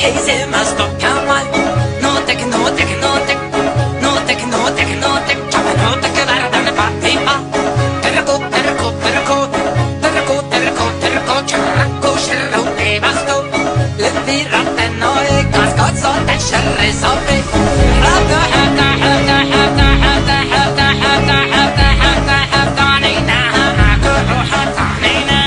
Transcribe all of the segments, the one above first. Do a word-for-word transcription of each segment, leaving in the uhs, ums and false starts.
Эйзе масту камал, нутек, нутек, нутек, нутек, нутек, нутек, чама нутек, вардан папипа. Переку, переку, переку, переку, переку, переку, чараку шеру эбасту. Либирате ное каскот соте шерри софи. Хата, хата, хата, хата, хата, хата, хата, хата, хата, хата, нина, хата, хата, нина.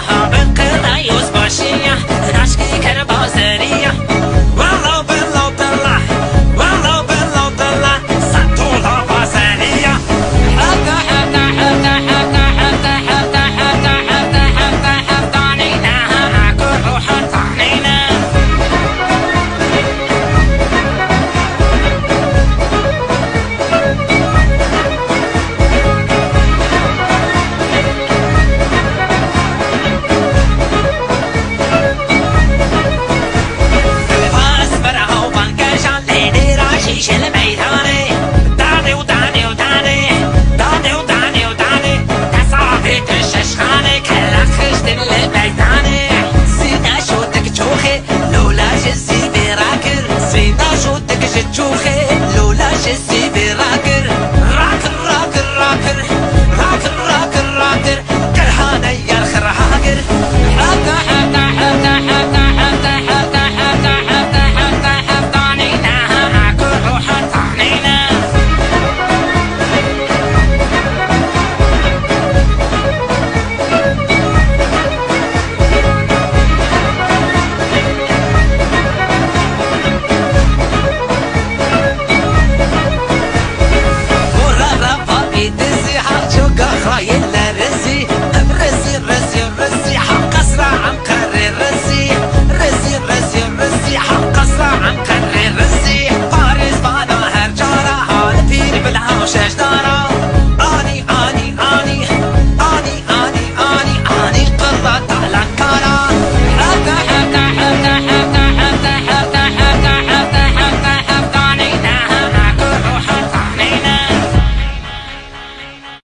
Хабар къилаюз башия, рашки карбазария, валав белав дала, валав белав дала, сатула базария. Хата, хата, хата, хата, хата, хата, хата, хата, хата, нина, акуру хата, нина. Лула жеси беракир, ракир, ракир, ракир, ракир, ракир, ракир, ракир, каргьанай ярх рагьагир. Хата, хата, хата, хата, хата, хата, хата, хата, хата, хата, нина, акуру хата, нина. Бурара ва идизи гьачуга хайилларизи, рези, рези, рези, хӀакъасра гӀанкъари рези, рези, рези, рези, хӀакъасра гӀанкъари рези, Париз бана гьар чара гьал пир билгьав шажда.